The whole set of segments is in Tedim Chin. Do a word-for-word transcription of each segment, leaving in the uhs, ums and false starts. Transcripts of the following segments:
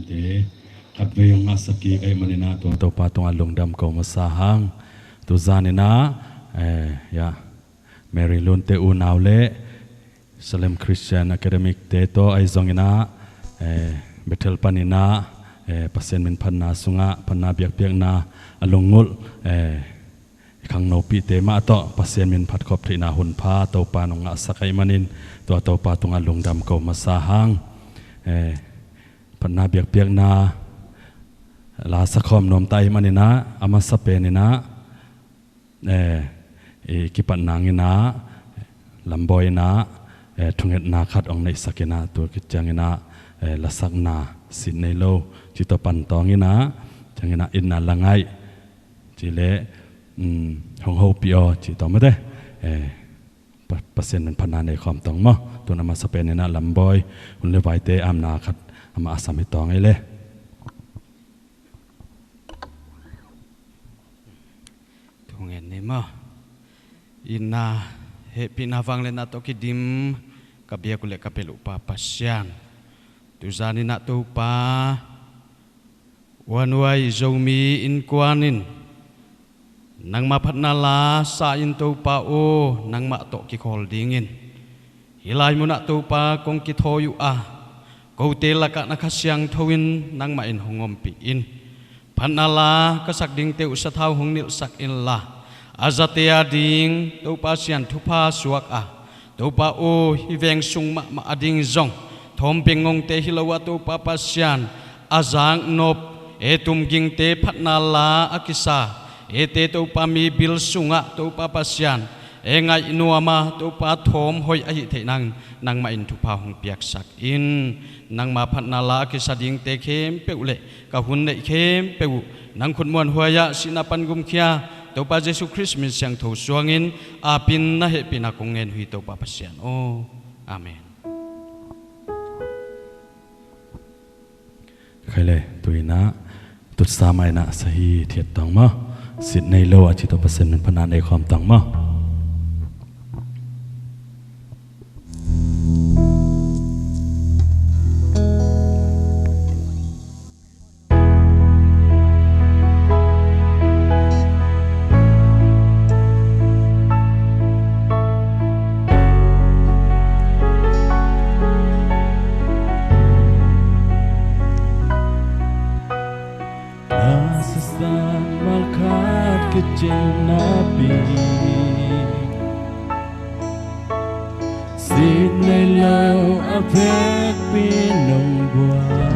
Te khatvei hong ngahsak kik ahih manin ah, tua Topa tungah lungdam ko masa hang. Tuzan in ah, eh, ya, Mary Lunte unau le Salem Christian Academic te tawh ahi zongin ah, eh, Bethel panin ah, eh, Pasian min phatna sungah phatna biakpiakna a lunggulh, eh, i khangnopihte mah tawh Pasian min phatkhop theihna hunpha Topa nong ngahsak ahih manin, tua Topa tungah lungdam ko masa hang. Eh, phatna biakpiakna la sakhawm nuam ta ahih manin ah, a masa penin ah, eh, i kipat nangin ah, Lambawi in ah, eh, thungetna khat hong neihsak in ah, tua khit ciangin ah, eh, lasakna sit nei lo, ci tawh pan tawngin ah, ciangin ah itna la ngaih ci leh, um, hong hopih aw ci tawh mate. Eh, Pa-, Pasian min phatna nei khawm tawng maw. Tun a masa penin ah Lambawi hun le vaite amna khat amah a sam hi tawng ei le. Thungen ni maw. Itna, hehpihna vangliatna tawh kidim ka biak uh le ka pelh uh Pa Pasian, tuzan in ah Topa, Uanuai Zomi Innkuan in nangmah phatna la sa in Topa aw, nangmah tawh kikhawl dingin hih lai munah Topa kong kithawi uh a, kote lakah na Kha Siangtho in nangmah in hong ompih in. Phatna la ka sak dingte uh sathau hong nilhsak inla, a zate a ding Topa Sian thupha suak a, Topa aw, hih veng sung mahmah a ding zong thawm bengngongte hi lo a, Topa Pasian, a zaknop, e tumgingte phatna la a kisa ete Topa mi bil sungah Topa Pasian, e ngaih nuam a, Topa thawm hoih ahih theih nang, nangmah in thupha hong piaksak in. Nangma phatna la a kisa dingte khempeuh le ka hun neih khempeuh uh nang khut muanhuai ah sihna pan gumkhia, Topa Jesu Khrist min siangtho suangin apin na hehpihna kong ngen uh hi Topa Pasian aw. Amen. Khai le, tu in ah tutsa mah in ah sahi thiat tawng maw. Sit nei lo a ci tawh Pasian min phatna nei khawm tawng maw. Na sisan malkhat kicing napi, sit nei lo a vekpi nong buai.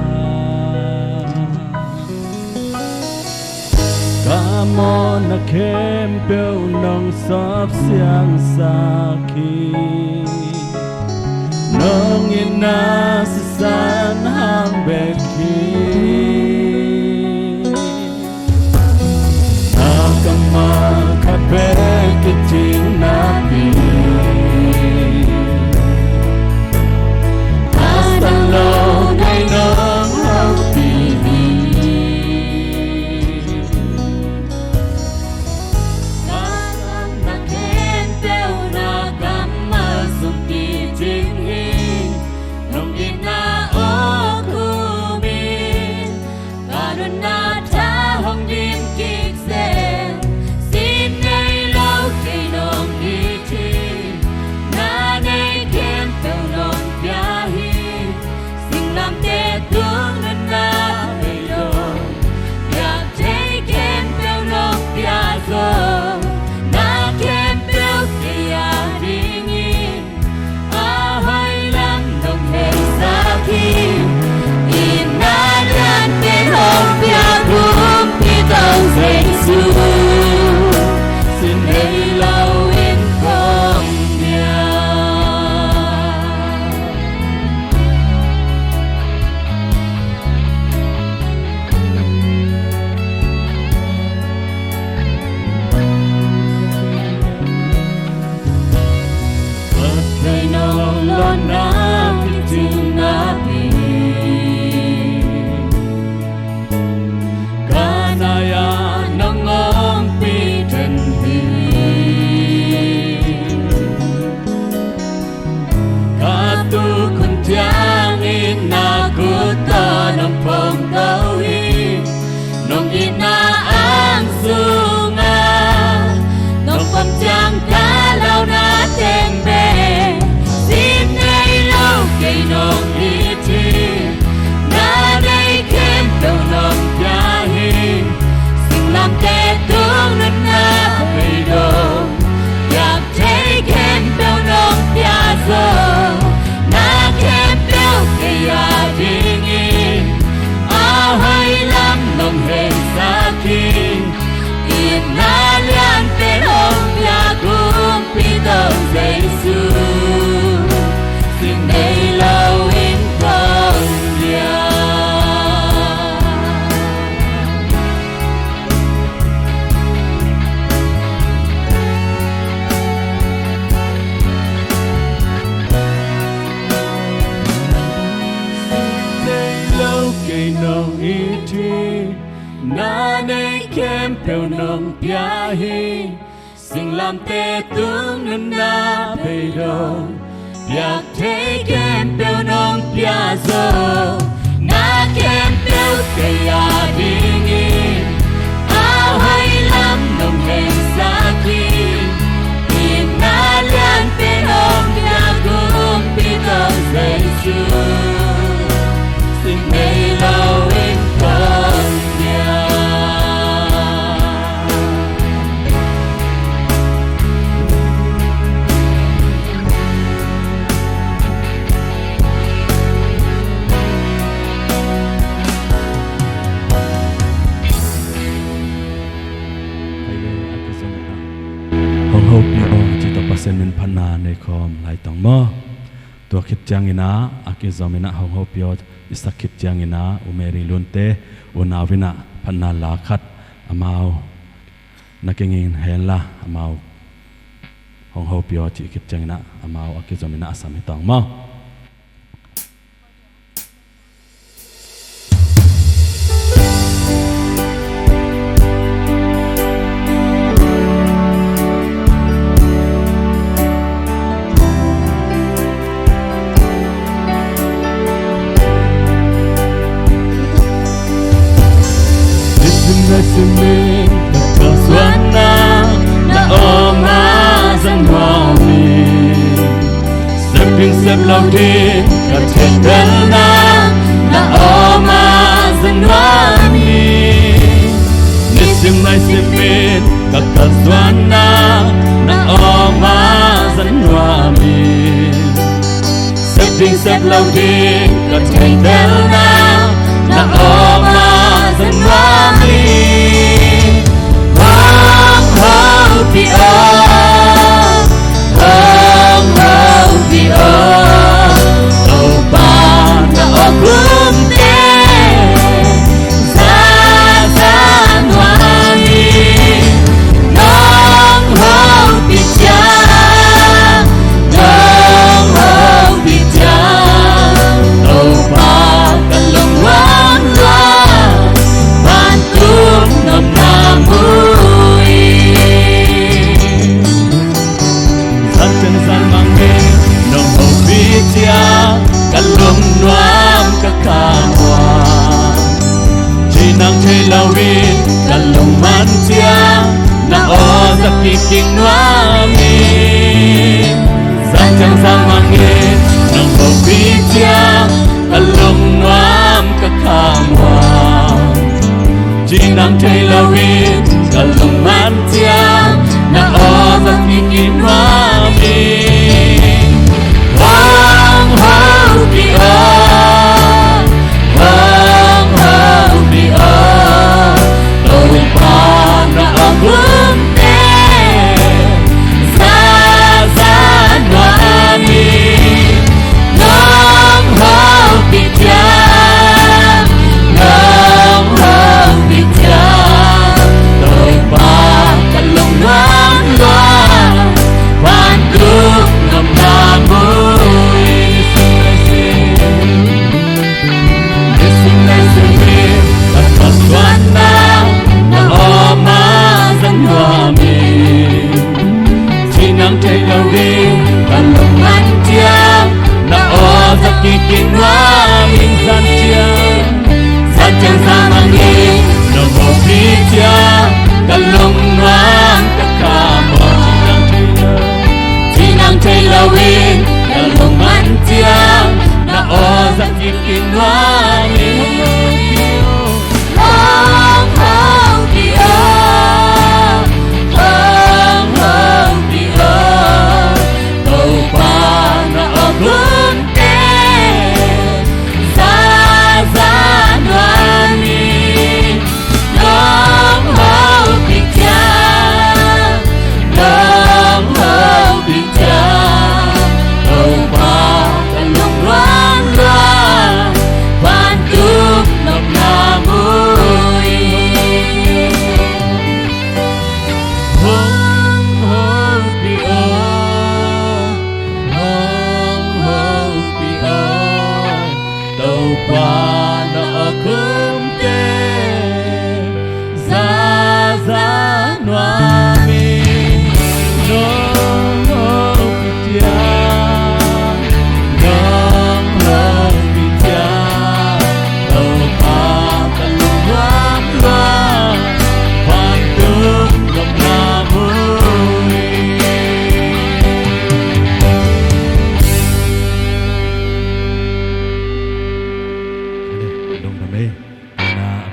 Ka mawhna khempeuh nong sawp siangsak hi. Nong itna sisan hang bek hi. Na kammal khat bek kicing napi, a san lo nei nong hopih hi. Ka sanna khempeuh na kammal sung kicing hi. Nong itna aw kum hi. Nong it hi, na nei khempeuh nong pia hi. Singlamteh tung nunna bei dong, piak thei khempeuh nong pia zo. Na khempeuh kei a dingin, a hoih lam nong hehsak hi. Itna lianpen hong pia kumpi tawh Jesu, sing nei lo in kong pia. Hong hopih aw, ci tawh Pasian min phatna nei khawm lai tong maw. Tua khit ciangin ah a kizom in ah hong hopih aw i sak khit ciangin ah U Mary Lunte unau in ah phatna la khat amau na kinging henla amau hong hopih aw cih khit ciangin ah amau a kizom in ah a sam hi tong maw. Nisim nai simin ka kalsuanna na om a za nuam ing. Sep ding sep lo ding ka theihtelna na om a za nuam ing. Nisim nai simin ka kalsuanna na om a za nuam ing. Sep ding sep lo ding ka theihtelna na om a za nuam ing. Hong hopih aw, hong hopih aw, Topa na awgumte za za nuam ing. Nong hopih ciang, nong hopih ciang, Topa ka lungnuam lua, vantung nopna mu ing. Zan ciang zan mang in nong hopih ciang ka lungnuam ka khamuang. Ci nang thei lo in ka lungman ciang na aw za kik nuam ing. Zan ciang zan mang in nong hopih ciang ka lungnuam ka khamuang. Ci nang thei lo in ka lungman ciang na aw za kik nuam ing. Hong hopih aw, hong hopih aw, Topa na awgumte za za nuam ing. Nong hopih ciang, nong hopih ciang, Topa ka lungnuam lua, vantung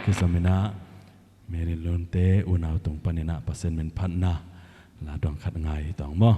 Zomin ah Mary Lunte unau tung panin ah Pasian min phatna la tuang khat ngai hi tawng maw.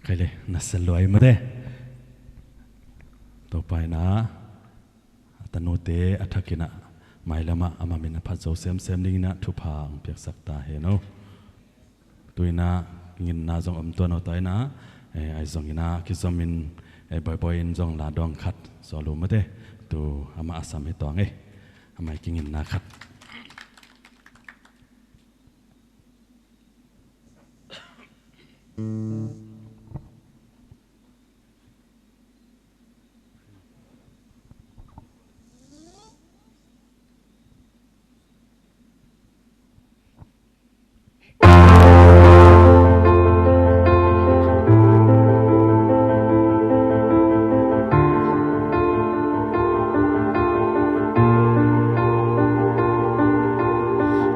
Kei le, na sel luai mate. Topa in ah a tanute a thakin ah mailam ah ama min a phat zo semsem dingin ah thupha ang piaksak ta hen aw. Tu in ah Kinginna zong om tuan aw ta in ah, eh, ahi zongin ah kizomin, eh, bawibawi in zong la dawng khat zawl uh mate. Tu amah a sam hi tuang ei. Amah i kinginna khat.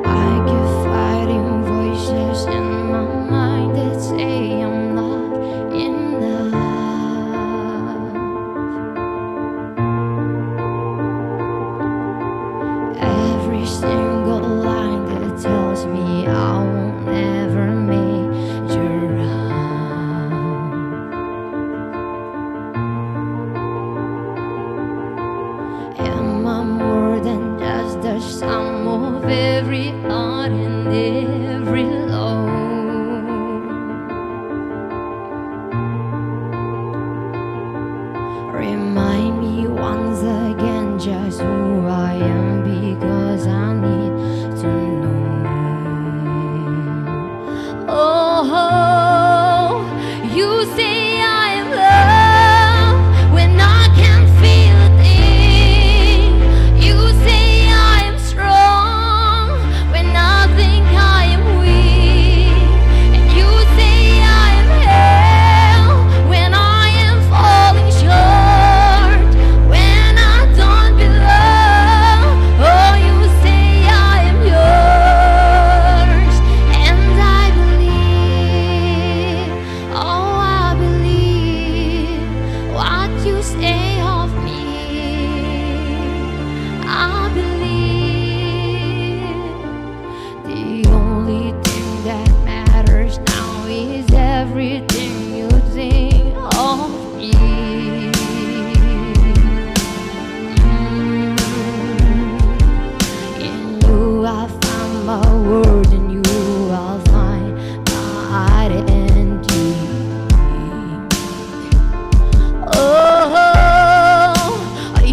I keep fighting voices in my mind that say I'm not enough. Every single line that tells me I won't ever measure up. Am I more than just the sum of every heart and every love? Remind me once again just who I am, because I need to know. Oh, you say I am love when I can't feel a thing. You say I am strong when I think I am weak. And you say I am held when I am falling short, when I don't belong. Oh, you say I am yours, and I believe. Oh, I believe what you say of me. I believe the only thing that matters now is everything you think of me. Mm. In you I find my worth, in you I find my identity. Oh,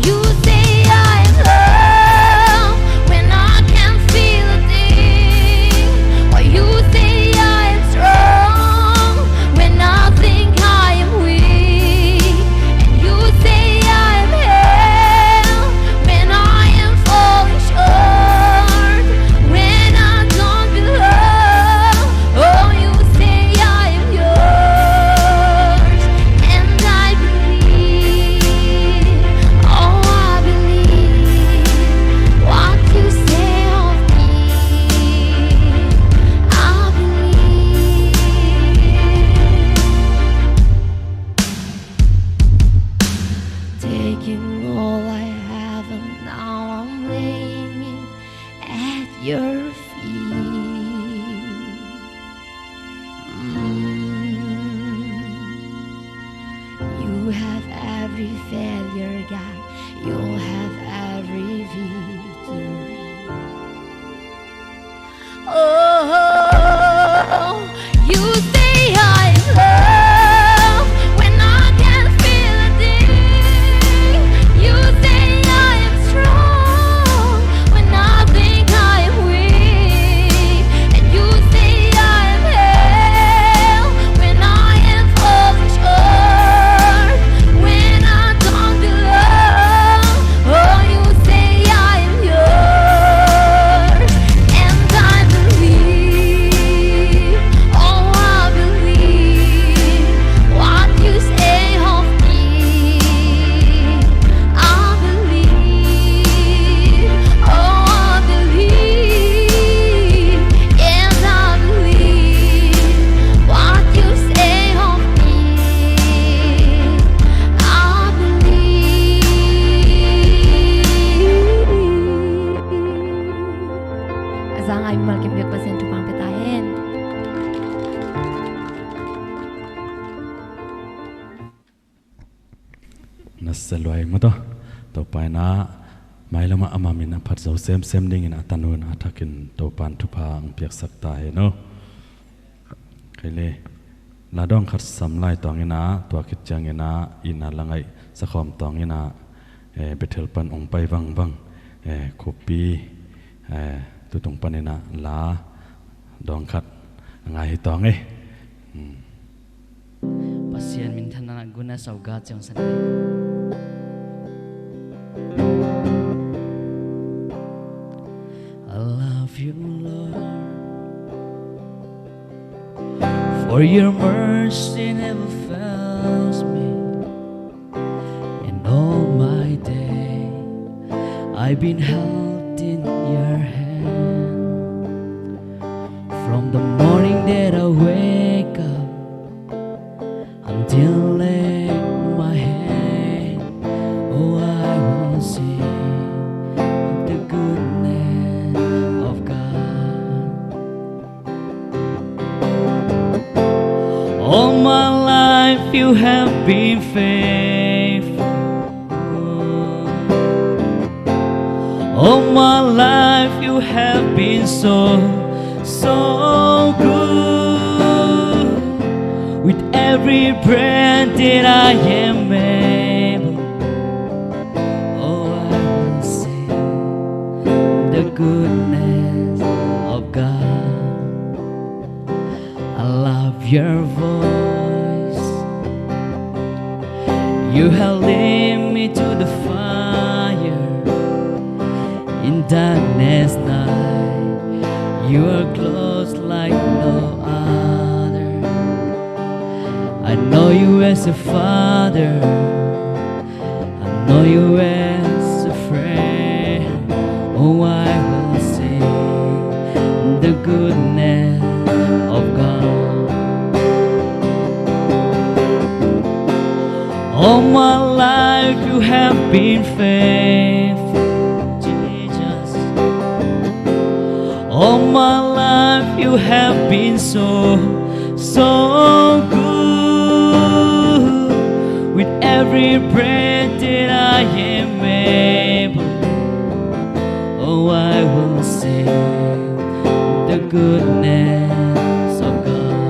you say I am love when I can't feel a thing. Or you say I am strong when I think I am weak. And you say I am held when I am falling short, when I don't belong. Oh, you say I am yours, and I believe. Oh, I believe what you say of me. I believe. Taking all I have and now I'm laying it at your feet. Mm. You have every failure, God. You have every victory. Oh, you say I am love when I can't feel a thing. You say I am strong when I think I am weak. And you say I am held when I am falling short, when I don't belong. Oh, you say I am yours, and I believe. Oh, I believe what you say of me. I believe. Oh, I believe. Yes, I believe what you say of me. I believe. A za ngai mimal kim biak Pasian thupha pia ta hen. Na sia luai maw taw. Topa in ah mailam ah ama min a phat zo semsem dingin a tanu in a thakin Topa in thupha ang piaksak ta hen aw. Kei le, la dawng khat sam lai tawng in ah, tua khit ciangin ah itna la ngaih sakhawm tawng in ah, eh, Bethel pan ong pai vangvang, eh, khuapi, eh, tutung panin ah la dawng khat a ngai hi tawng e. Hmm. Pasian minthanna, goodness of God ciang san. I love you, Lord, for your mercy never fails me. And all my day, I've been held in your hand. From the morning that I wake up until I lay my head, oh, I will sing the goodness of God. All my life you have been faithful. All my life you have been so, so good. With every breath that I am able, oh, I will sing the goodness of God. I love your voice. You have led me to the fire. In darkness night, you are close like no other. I know you as a father. I know you as a friend. Oh, I will sing the goodness of God. All my life you have been faithful, Jesus. All my life you have been so, so good. With every breath that I am able, oh, I will sing the goodness of God.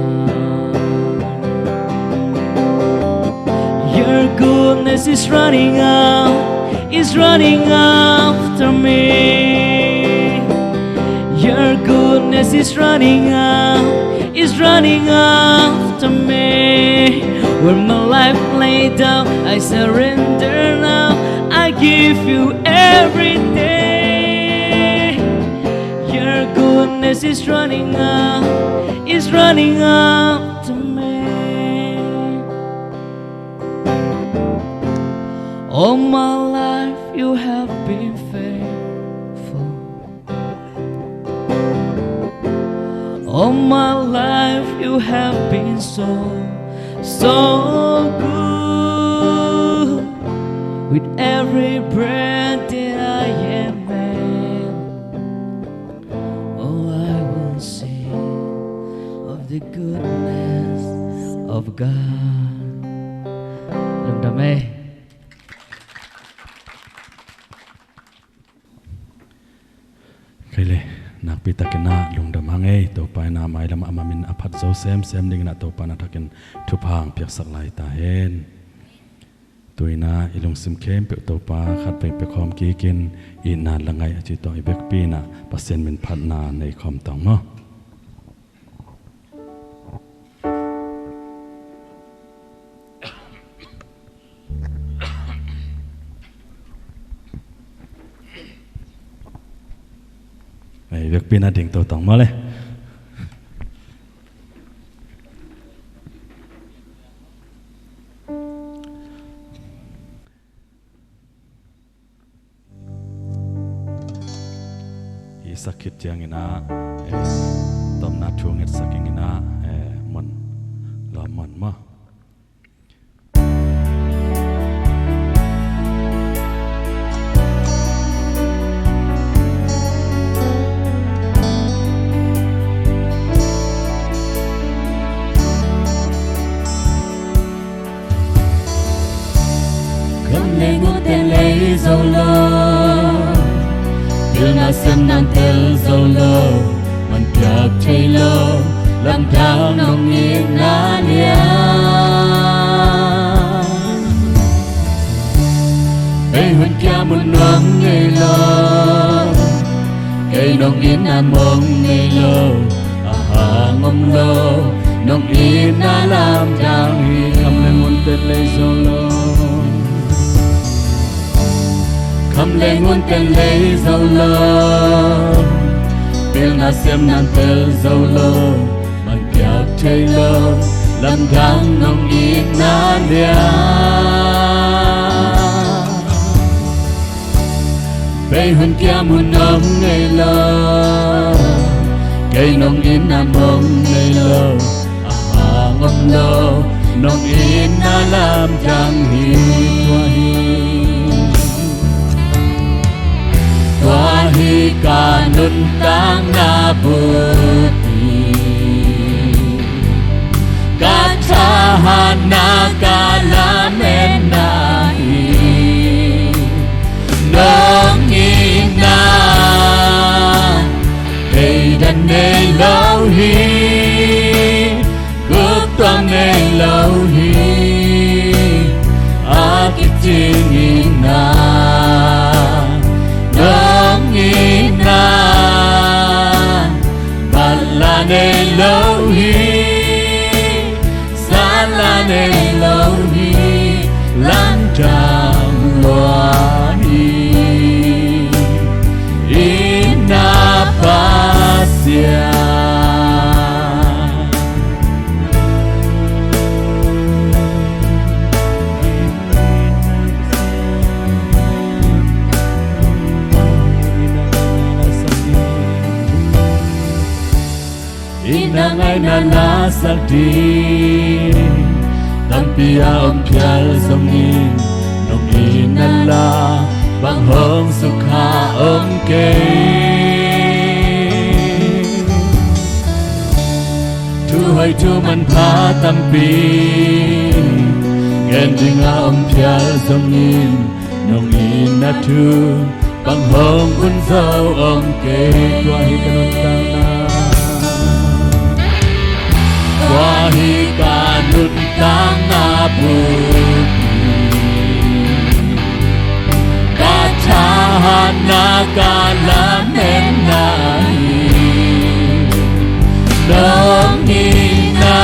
Your goodness is running out, is running after me. Your goodness is running out, is running after me. With my life laid down, I surrender now. I give you everything. Your goodness is running out, is running after me. All my life you have been faithful. All my life you have been so, so good. With every breath that I am able, oh, I will sing of the goodness of God. Lungdam e. Kei le, nakpi takin ah lungdam hang e. Topa in ah mailam a mamin a phat zo semsem dingin ah Topa in a thakin thupha hong piaksak lai ta hen. Tu-in ah i lungsim khempeuh Topa khatvei pia khawm kikin, itna la ngaih a cih tawh i vekpi in ah Pasian min phatna nei khawm tawng maw. Ei, vekpi in ah ding to tawng maw le. I sak khit ciangin ah, eh, tomna thu ngetsak ing in ah, eh, mon, lawm mon maw. Kham lei ngute lei zo lo, pilna sem nan tel zo lo, man piak thei lo, lamdang nong itna lian. Bei hun kiam un om ngei lo, kei nong itna mong ngei lo, a hang om lo, nong itna lamdang hi. Kham le ngun ten lei zo lo, kham le ngun ten lei zo lo, pilna siam nan tel zo lo, man piak thei lo, lamdang nong itna lian. Bei hun kiam un om ngei lo, kei nong itna mong ngei lo, a hang om lo, nong itna lamdang hi. Tua hi, tua hi ka nuntakna buti, ka thahatna, ka lametna hi. Nong itna theidan nei lo hi, guptuam nei lo hi, a kicing itna. Nong itna batla nei lo hi, satla nei lo hi, lamdang lua hi, itna Pasian. Itna ngaihna lasak ding tampi a om phial zongin, nong itna la bang hong sukha om kei. Thu hoih thu manpha tampi gen ding a om phial zongin, nong itna thu bang hong hun zo om kei. Tua hi ka nuntakna, tua hi ka nuntakna buti, ka thahatna, ka lametna hi. Nong itna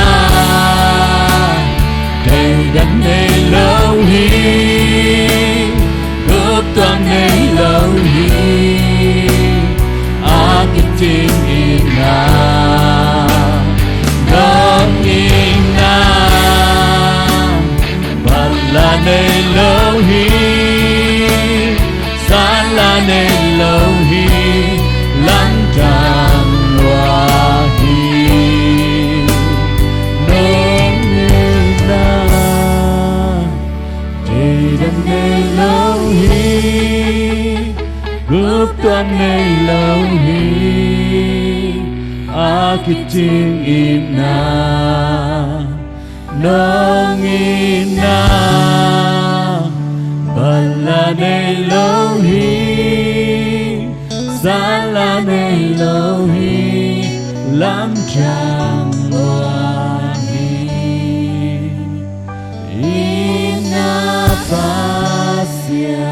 theidan nei lo hi, guptuam nei lo hi, a kicing itna. Nong itna batla nei lo hi, satla nei lo hi, lamdang lua hi. Nong itna theidan nei lo hi, guptuam nei lo hi, a kicing itna. Nong itna batla nei lo hi, satla nei lo hi, lamdang lua hi, itna Pasian.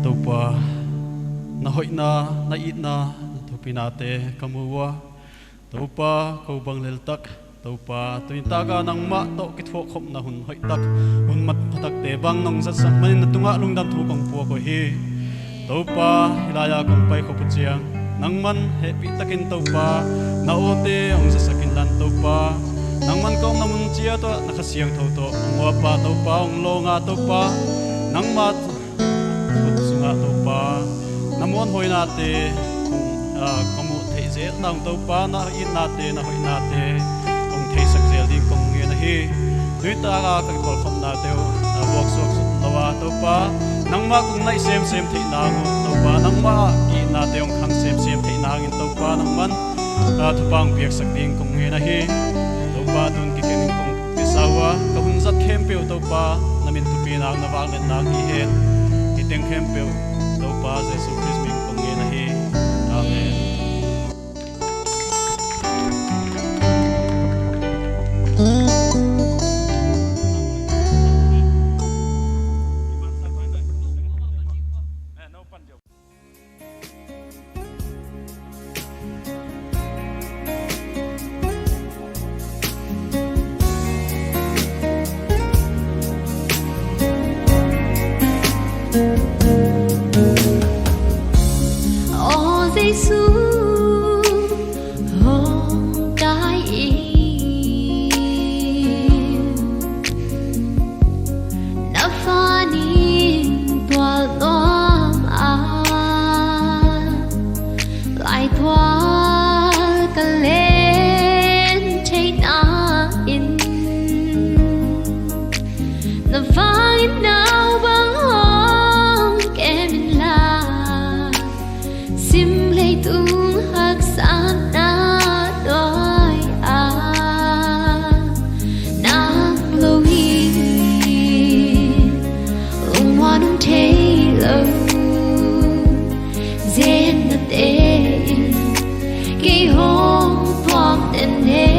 Topa, na hoihna, na itna, na thupinate ka mu uh a, Topa, ko bang leltak, Topa, tuni taka nangmah tawh kithuahkhopna hun hoihtak, hun mat phatakte bang nong zatsak manin na tungah lungdam thu kong puak uh hi. Topa, hih lai-a kong paikhop uh ciang nangman hehpihtakin Topa, na awte hong zatsak inlan Topa, nangman ka omna mun ciat uah na Kha Siangtho tawh hong uapa Topa, hong lawnga Topa, nangmah khut sungah Topa, na muanhuainate kong, ah, ka muh theih zel ta ung Topa, na itnate, na hoihnate kong theisak zel ding kong ngen ahi. Tuni taka ka kipawlkhopnate uh, ah, vuaksuak lo a Topa, nangmah kong naih semsem theih nang uh Topa, nangmah itnate hong khang semsem theih nangin Topa, nangman, ah, thupha hong piaksak ding kong ngen ahi. Topa, tun kiken in kong pia sa uh a, ka hun zat khempeuh Topa, na min thupi nang, na vanglian nang hi hen. Hih teng khempeuh Topa Jesuh Khrist min kong ngen ahi. Amen. kei hong thuak den e.